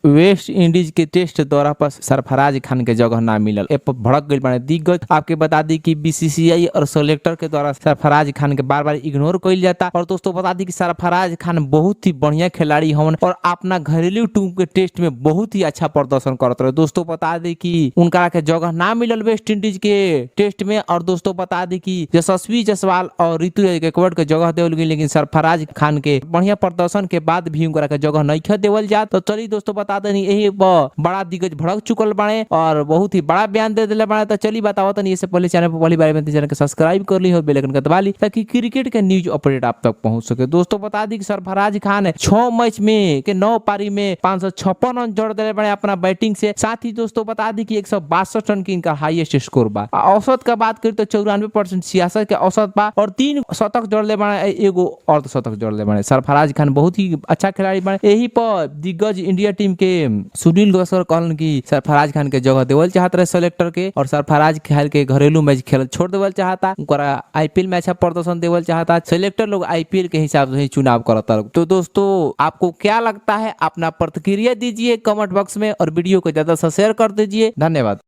West Indies के test दौरा पर सरफराज खान के जगह ना मिलल, ए पर भड़क गई बाड़े दिग्गज। आपके बता दी कि बीसीसीआई और सेलेक्टर के द्वारा सरफराज खान के बार बार इग्नोर कइल जाता। और दोस्तों बता दी कि सरफराज खान बहुत ही बढ़िया खिलाड़ी हवन और अपना घरेलू टीम के टेस्ट में बहुत ही अच्छा प्रदर्शन करत रहे। दोस्तों बता दी कि उनका के जगह ना मिलल वेस्ट इंडीज के टेस्ट में। और दोस्तों बता दी कि यशस्वी जायसवाल और ऋतुराज गायकवाड़ के जगह देवल गई, लेकिन सरफराज खान के बढ़िया प्रदर्शन के बाद भी उनका के जगह नहीं देवल जात। तो चलिए दोस्तों बता देनी यही बड़ा दिग्गज भड़क चुकल बाड़े और बहुत ही बड़ा बयान दे दिले बाड़े। तो चलिए बताओ तनी, इससे पहले चैनल पर पहली बार में चैनल के सब्सक्राइब कर ली और बेल आइकन के दबा ली ताकि क्रिकेट के न्यूज अपडेट आप तक पहुंच सके। दोस्तों बता दी कि सरफराज खान 6 मैच में के 9 पारी में 556 रन जोड़ दिले बाड़े अपना बैटिंग से। साथ ही दोस्तों बता दी कि 162 रन की इनका हाईएस्ट स्कोर बा। औसत का बात करी तो 94% 66 के औसत बा और 3 शतक जोड़ले बाड़े, एगो अर्धशतक जोड़ले बाड़े। सरफराज खान बहुत ही अच्छा खिलाड़ी बाड़े। यही पर दिग्गज इंडिया टीम के सुनील गावस्कर कहलन कि सरफराज खान के जगह देवल चाहत रहे सेलेक्टर के और सरफराज खान के घरेलू मैच खेल छोड़ देवल चाहता, उनका आईपीएल में अच्छा प्रदर्शन देवल चाहता। सेलेक्टर लोग आईपीएल के हिसाब से ही चुनाव करता। तो दोस्तों आपको क्या लगता है, अपना प्रतिक्रिया दीजिए कमेंट बॉक्स में और वीडियो को ज्यादा से शेयर कर दीजिए। धन्यवाद।